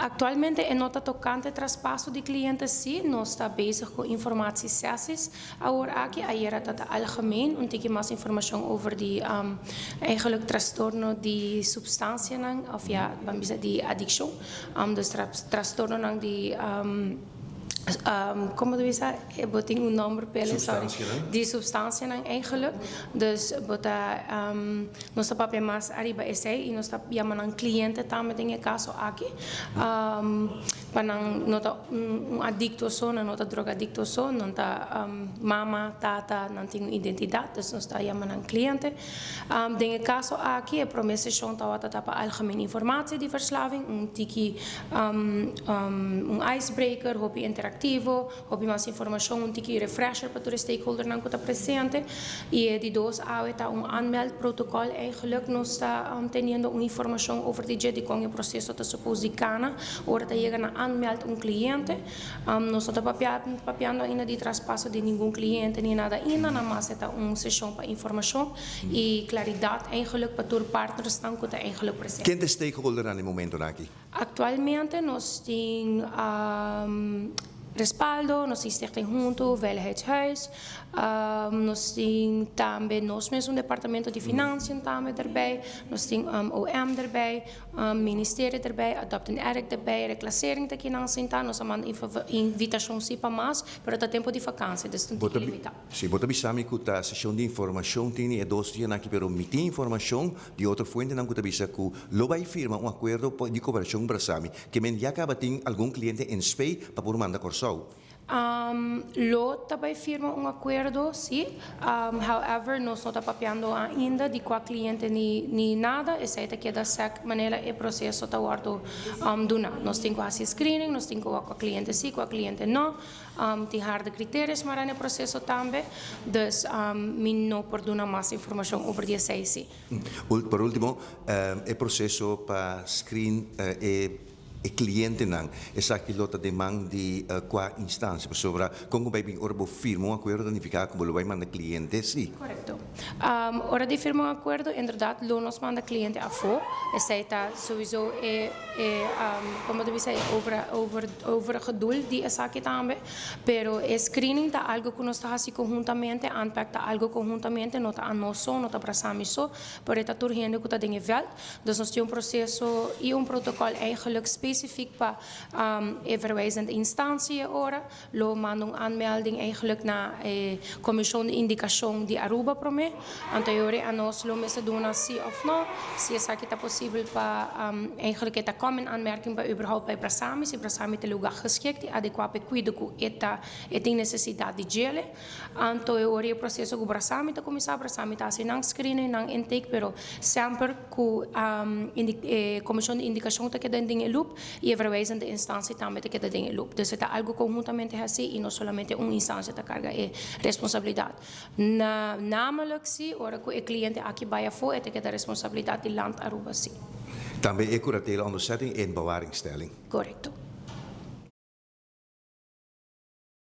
Actualmente e no ta tocante traspaso di cliente si, nos ta bezig cu informatie sessies awor aki. Ayera ta algemeen, un tiki mas informacion over di eigenlijk trastorno di substancianan of, ja, ban bisa di adiccion. Dus trastornonan di con ta bisa, bo tin un nomber p'e, sorry. Substancianan? Di substancianan eigenlijk. Dus bo ta nos ta papia mas ariba esey y nos ta yama nan cliente tambe den e caso aki. Pa nan no ta un adicto so, nan no ta drogadicto so, nan ta mama, tata, nan tin un identidad, dus nos ta yama nan cliente. Den e caso aki, e prome session tawata pa algemeen informatie di verslaving, un tiki un icebreaker, hopi interactivo, hopi mas informacion, un tiki refresher pa tur stakeholder nan cu ta presente. Y di dos awe ta un aanmeldprotocol eigenlijk. Nos ta teniendo un informacion over di di con e proceso ta suppose di cana, ora ta yega na aanmeld un cliente. Nos no ta papiando ainda di traspaso di ningun cliente ni nada ainda, nada mas ta un session pa informacion y claridad eigenlijk pa tur partners nan cu ta eigenlijk presente. Ken ta stakeholder na e momento aki? Actualmente nos tin Respaldo, nos tin Stichting Hunto, Veiligheidshuis, nos tin tambe nos mes un departamento di financiën tambe erbij, nos tin OM erbij, ministerio erbij, Adopt an Addict erbij, reclassering aki nan sinta, nos a manda invitacion si pa mas, pero ta tempo di vakantie, dus tin cu limita. Si, bo ta bisa mi cu ta session di informacion tin e 2 dia aki, pero mi tin informacion di otro fuente nan cu ta bisa cu lo bay firma un acuerdo di cooperacion Brasami, kiermen ya caba tin algun cliente in spe pa por manda Corsou. Lo tambe firma un acuerdo, si. However, nos no ta papiando ainda di cua cliente ni nada. Esey ta keda sec manera e proceso ta wordo duna. Nos tin cu haci screening, nos tin cu cua cliente si, cua cliente no. Tin harde criteria maar den e proceso tambe. Dus mi no por duna mas informacion over di esey si. Por ultimo, e proceso pa screen e cliente nan, esaki lo ta den man di cua instancia sobre con bay bin ora bo firma un acuerdo, significa cu lo bay manda cliente, si? Correcto. Ora di firma un acuerdo, inderdaad, lo nos manda cliente afo. Esey ta sowieso e, con ta bisa, over doel di esaki tambe. Pero e screening ta algo cu nos ta haci conhuntamente, aanpak ta algo conhuntamente, no ta nos so, no ta Brasami so, pero ta tur hende cu ta den e veld. Dus nos tin un proceso y un protocol eigenlijk specifiek pa e verwijzende instantie ora. Lo manda un aanmelding eigenlijk na Commissie di Indicatie di Aruba prome. Anto nos lo mester duna si of no, si esaki ta posibel pa eigenlijk ta komen aanmerking pa überhaupt bij Brasami, si Brasami ta lugar geschikt y adecuado pa cuido cu e tin necesidad di dje. Anto e proceso cu Brasami ta cuminsa, Brasami ta haci nan screening, nan intake, pero semper cu Commissie di Indicatie ta keda den loop y e verwijzende instantie tambe ta keda den loop. Dus ta algo conhuntamente asina y no solamente un instancia ta carga e responsabilidad. Namelijk si, ora cu e cliente aki bay afo, e ta keda responsabilidad di Land Aruba si. Tambe e curatela onderzetting en bewaringstelling. Correcto.